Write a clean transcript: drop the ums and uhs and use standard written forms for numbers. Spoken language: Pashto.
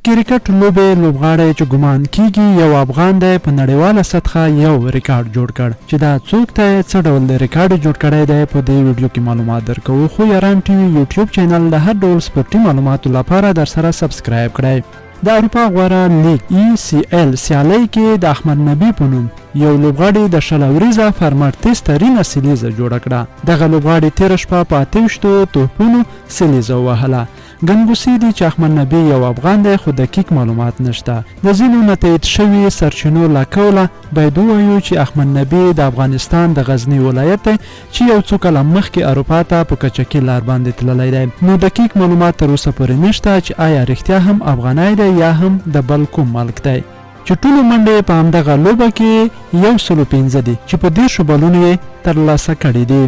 کرکټ لوبې لوبغاړی چې ګمان کیږي یو افغان دی، په نړیواله سطحه یو ریکارډ جوړ کړ. چې دا څوک دی، څه ډول ریکارډ یې جوړ کړی دی، په دې ویډیو کې معلومات درکوو. خو یاران ټي وي یوټیوب چینل د هر ډول سپورټي معلوماتو لپاره درسره سبسکرایب کړئ. د اروپا غوره لیګ ای سي ایل سیالۍ کې د احمد نبي په نوم یو لوبغاړي د 20 اوریزه فارمټ تیز ترینه سلیزه جوړه کړه. دغه لوبغاړي تېره شپه په 28 توپونو سلیزه ووهله. ګنګوسې دي چې احمد نبي یو افغان دی، خو دقیق معلومات نشته. د ځینو نه تایید شوي سرچینو له قوله باید ووایو چې احمد نبي د افغانستان د غزني ولایت دی چې یو څو کاله مخکې اروپا ته په کچکي لار باندې تللی دی. نو دقیق معلومات تر اوسه پورې نشته چې آیا رښتیا هم افغانی دی یا هم د بل کوم ملک دی. چې ټولې منډې یې په همدغه لوبه کې 105 دي چې په 30 بالونو یې ترلاسه کړې دي.